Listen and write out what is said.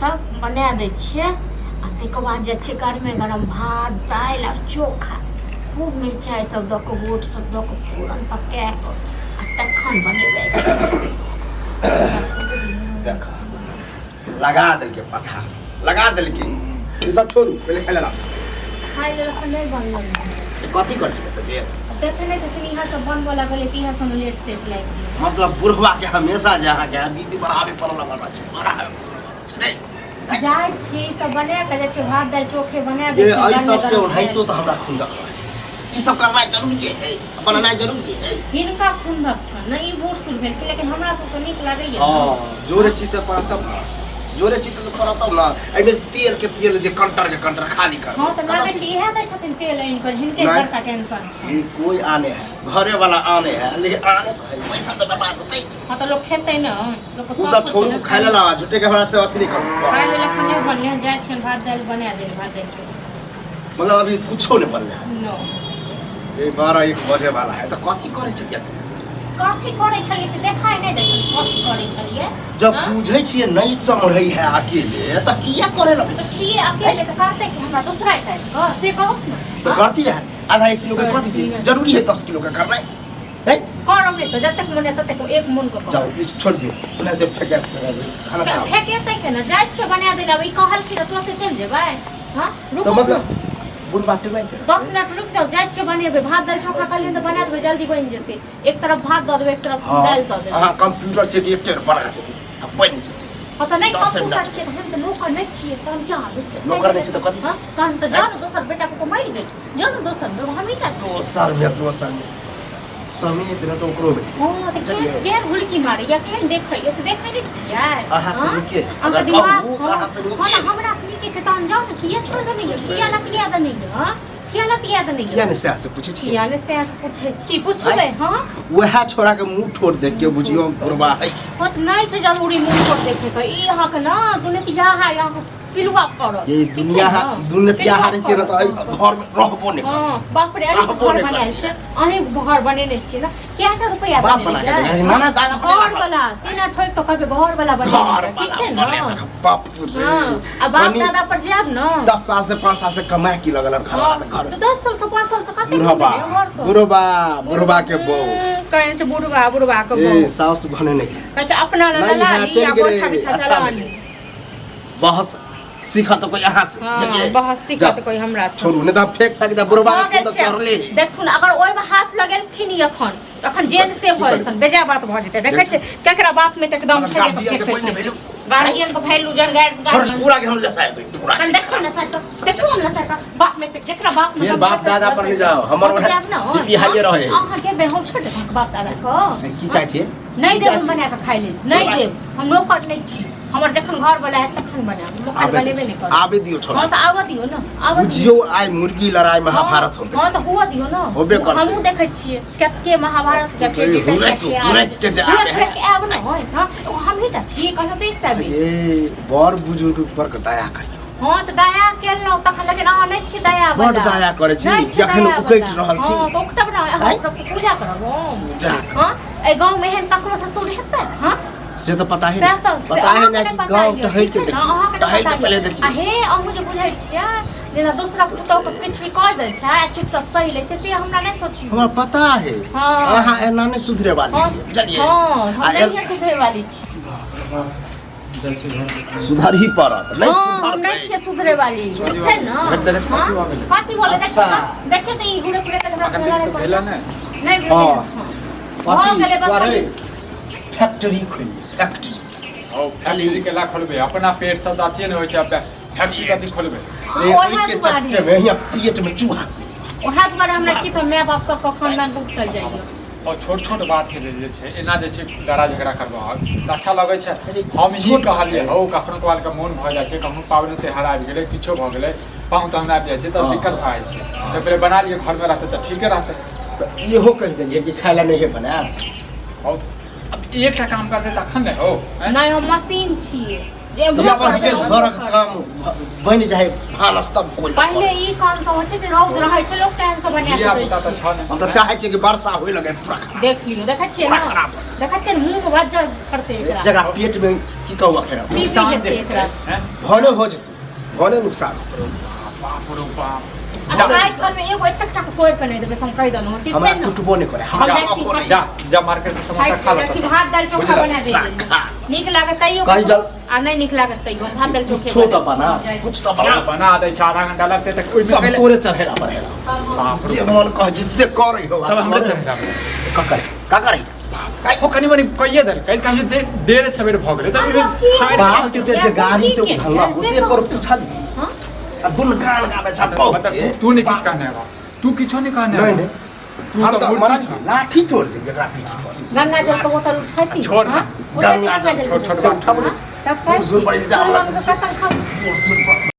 सब बना दै छियै आ ताहिके बाद जाइ छियै गरमे गरम भात दालि आ चोखा खूब मिरचाइ सब दऽ कऽ गोट सब दऽ कऽ फोरन पकाए कऽ आ तखन बनेबै। देख, लगा देलकै, पथा लगा देलकै। ई सब छोड़ू, पहिले खाइ लेला। खाइ लेल एखन नहि बनलै। कथी कर छै तऽ देर? देखै नहि छथिन, इहाँ सब बनबऽ लगलै तऽ इहाँ सब लेट सेट लागि गेल। मतलब बुढ़वा के हमेशा जे अहाँके बीपी बढ़ाबे पड़ऽ लगल छै, बढ़ाबे पड़ऽ लगल छै। नहि जाइ छी, ई सब बना कऽ जाइ छी, भात दालि चोखे बना दै ये छियै, एहि गरमे सबसे गरम। ओनाहितो तऽ हमरा खुंदक रहे। ई सब करनाइ जरूरी है, बनेनाइ जरूरी है। हिनका खुंदक छनि ने, ई बूढ़ सूढ़ भेलखिन, लेकिन हमरा सबके नीक लागैया। हँ, जोरे चीज तऽ पड़त तब ने, जोरे चीज तऽ पड़त तब ने। एहिमे तेल के तेल जे कंटर के कंटर खाली कर। हँ, तऽ लागै छै इएह दै छथिन तेल आनि कऽ, हिनके नहि। बड़का टेंशन छै। ये कोई आने है, घरे वाला आने है, लेकिन आने तो है, पैसा तो बर्बाद होते। हँ, तऽ लोक खेतै ने, लोक ओ सब छोड़ू, खाय लेला, झूठे के हमरा से अथी नहीं करू। खाय लेल एखन नहि बनलै, जाइ छियनि भात दालि बना देल, भात दालि चोखा। मतलब अभी कुछो नहीं बनले है? नो। ये 12-1 बजे वाला है, तो कथी करे छलियै? कथी करै छलियै से देखाइ नहि दै छलै, कथी करै छलियै। जब हाँ? बुझै छियै नहीं समझै है अकेले, तऽ किया करे लगै तऽ छी? छियै अकेले तऽ करतै कि हमरा दोसरा काटि कऽ, से कहू ने। तऽ करती रहे आधा एक किलो के कथी करती रहे। जरूरी है 10 किलो के करनाइ है? करब नहि तऽ जतेक मन है ततेक एक मन के जाओ, करब। ई छोड़ दियौ, सुना दे, फेंके खाना खाओ। फेकेतै केना? जाइ छियै बना दै लए, ई कहलखिन तऽ तुरन्ते चलि जेबै? हँ, तऽ रुकू। मतलब बुढ़ बाटे नहीं। 10 मिनट रुकि जाउ, जाइ छियै बनेबै। भात दालि चोखा कहलियै तऽ बना देबै, जल्दी बनि जेतै। एक तरफ भात दऽ देबै, एक तरफ दालि दऽ देबै। अहाँ कंप्यूटर छै कि एके बेर बना देबै आ बनि जेतै? हँ, तऽ नहि 10 कंप्यूटर मिनट। छियै तऽ हम तऽ नौकर नहि छियै, तहन क्या आबै छै? नौकर नहि छियै तऽ कथी? हँ, तहन तऽ जाउ ने दोसर बेटा को मरि गेल, जाउ ने दोसर लोग, हमही टा छियै। दोसर में समेत ने तऽ ओकरो भेटै। हँ, तऽ केहन केहन हुलकी मारैया, केहन देखैया, से देखै नहि छियै? अहाँ से हँ? नीके। अहाँके अगर दिमाग कहू तऽ हँ अहाँ से हँ नीके। तऽ हमरा से नीके छै, तहन जाउ ने। किया छोड़ि देने यऽ? किया लतिया देने यऽ? हँ, किया लतिया देने किया यऽ? ने सएह से पूछै छियै। किया ने सएह से पूछै छी? की पुछबै? हँ। वएह छोड़ा के मुंह ठोर देख के बुझियौ हम बुढ़बा है। हँ, तऽ नहि छै जरूरी मुँह पर देखै के। ई अहाँके ने दुनिया है, अहाँके पिलुआ करत। ये ठीक छै दुनिया ने? दुनिया हारे के पिलुआ तऽ एहि करत। घर में रहबो नहि करत। हँ, बाप रे, अहीं रहबो घर नहि बनायल करत। छै? अहीं घर बनेने छियै ने? कएटा रुपैआ बाप देने बना के रहियै? देने, नाना दादा घर बनेलक। वाला सीना ठोकि कऽ कहबै घर वाला बनेने घर छै, ठीक वाला छै ने? बनेलक, बाप रे। हँ, आ बाप कनि दादा पर जायब ने। 10 साल से 5 साल से कमाए की लगल घर हँ, वाला घर। तऽ 10 साल से 5 साल से कते बुढ़बा कमेलियै घर के? बुढ़बा, बुढ़बा के बहू। कहै छै बुढ़बा, बुढ़बा के ए बहू। साउस भने नहीं है। कहै छै अपना लए नहीं लला है, ली चलि आ गेलै, गोइठा बिछा अच्छा चला भेलै। ली। बहस सीखत कोई अहाँ से। हँ, बुझलियै? बहस सीखत जाउ, कोई हमरा से। छोड़ू, नहि तऽ हम फेंक फेंक दे बुढ़बा भऽ के गेल तऽ छै। चढ़ले। देखथुन, अगर ओहिमे हाथ लगेलखिन ई एखन, तखन जेल से की भऽ करबै? जेतन, बेजाय बात भऽ जेतै। देखै छियै केकरा बाप में तऽ एकदम मतलब छै जे गार्जियन के फेकै कोई नहि छै। वैल्यू। गार्जियन के वैल्यू जन गार्जियन घर पूरा के हम लसारि देबै पूरा। कन देखो ने सर, देखो ने सर, बाप में जेकरा बाप में फेर बाप दादा पर नहि जाओ, हमर ओना बीपी हाइए रहै। अहाँ जेबै, हम छोड़ देब अहाँके बाप दादा के। की चाहै छियै? नहि की देब चाहै हम छियै? बना कऽ खाइ लेल नहि देब। हम नौकर नहि छी। हमर जखन घर वाला आयत तखन बनायब, लोक आबे बनेबे नहि करब। आबे दियौ छोड़ा। हँ, तऽ आबऽ दियौ ने, आबऽ दियौ। बुझियौ आइ मुर्गी लड़ाई महाभारत होबे। हँ, तऽ हुअ दियौ ने। होबे करतै। हमहूँ देखै छियै कते महाभारत जके जीतै हुरैक कते हुरैक के जे आबे है। हुरैक के आब ने होय। हँ, ओ हमही टा छी कहलहुँ तऽ एक सए बीस। ये बड़ बुजुर्ग पर के दया करियौ। हँ, तऽ दया केलहुँ तखन, लेकिन अहाँ नहि छी दया बड वाला। दया करै छी, नहि छी जखन दया उकैट वाला। रहल छी। हँ, तऽ उकटब ने अहाँ, आँय? ओकरा तऽ पूजा करब हम। पूजा करब। हँ, एहि गाँवमे एहन ककरो ससुर हेतै? हँ। से तऽ पता ही सएह नहीं, तऽ से पता है अहाँके नहीं नहि कि पता गाँव यऽ, टहल ठीक के छै ने? देखियौ, अहाँके नहि टहल पता के पहले यऽ। देखियौ। आ हे, अहूँ जे बुझै छियै जेना दोसरा पुतोहके किछु भी कऽ दै छै आ चुपचाप सहि लै छै, से हमरा नहि सोचियौ। हमरा पता है। हँ। अहाँ एना नहीं सुधरे वाली हँ छियै, बुझलियै? हँ, हम आ नहिये सुधरे वाली छी। सुधर ही पड़त नहीं। हँ, हम सुधरतै। नहि छियै सुधरे वाली, ठीक छै ने? भेट देने छै। हँ? कथी बोले? देखियौ अच्छा। तऽ, देखियौ तऽ, ई घुरे घुरे के हमरा अखन लड़ाइ तक भेलै पड़ल। ने? नहि भेलै। हँ। हँ। भऽ गेलै बस। अथी फैक्ट्री खोलि, फैक्ट्री। ओ फैक्ट्री केला खोलबै? अपना पेट सब तऽ अथिये नहि होइ छै, आब फैक्ट्री कथी खोलबै? रे ओएह ओहिके दुआरे। चक्कर में हियाँ पेट में चूहा कूदि। ओएह दुआरे हमरा की तऽ माय बाप सबके खानदान टूटल जाइए। और छोट छोट बात के लेल जे छै एना जे छै लड़ाइ झगड़ा करबहक तऽ अच्छा लगै छै? हम ही छोट कहलियै हौ, कखनो काल के मोन भऽ जाइ छै, कखनो पाबनि तिहार आबि गेलै, किछो भऽ गेलै, पाहुन तहुन आबि जाइ छै तऽ दिक्कत भऽ जाइ छै, तऽ पहिले बना लिअ, घरमे रहतै तऽ ठीके रहतै। तऽ इहो कहि देलियै कि खाय लए नहिए बनायब। हौ, आब एकटा काम करतै तखन ने हौ, आँय? नहि, हम मशीन छियै। जे हम एम्हरो अपन करबै, के ओम्हरो घरक करबै। काम बनि जाइ भानस तब कोइ पहिले ई काम सब होइ छै जे रौद रहै छै लोक टाइम से बना धिया के पुता दै तऽ छै। छह ने हम तऽ चाहै छियै कि वर्षा होय लगे पूरा खराब। देख लियौ, देखै छियै पूरा ने, खराब भऽ जाय। देखै छियै ने, मुँह बज्जर करतै एकरा। जकरा पेट में की कहू अखन हम? पी नुकसान हेतै जे एकरा। हैं? भने हो जेतै, भने नुकसान हो। बाप रो बाप। आ जा। आइ काल्हिमे एगो एतेक टाके तोड़ि कऽ नहि देबै से हम कहि देलहुँ, ठीक हमरा छै ने? टूटबो नहि करे, हम हमरा जाइ छी, शौको नहि। जा जा, मार्केट से समोसा खाइ खा छी, लो। जाइ छी, भात दालि चोखा बुझलक? बना दै साखा। नीक लागत तैयो कहीं जल- आ नहि नीक लागत तैयो हम भात दालि चोखे कुछो तऽ बना, जाइ। कुछ तऽ बना। बना दै छै, आधा घंटा लगतै तऽ ओहिमे सब पहिले- तोरे चढ़ेला बढ़ेला। बाप रे जे मन कह जे से करै हो। सब हमरे चढ़ेला। का करे, का करे? ओ कनि मनि कहिए देलकै, कहियो देर सवेर भऽ गेलै तऽ ओहिमे खाइ बाप के जे गाड़ी से उधलक से पर पूछल हाँ? आ दुन गान गाबै छ मतलब तू नहीं किछु कहने बा, तू किछो नहीं कहने नहीं बा। नहीं तू हम तऽ तऽ मूर्ति मरा छह। लाठी तोड़ देंगे एकरा पीठी पर। गंगा जल के बोतल उठैती? छोड़ ना। हाँ? उठैती गंगा जल, गंगा छोड़, छोड़, के बात। बोतल, हाँ? सब खाइ सुर छी। पर इल्जाम सुर लगै छै। कसम खाउ। सुर पर।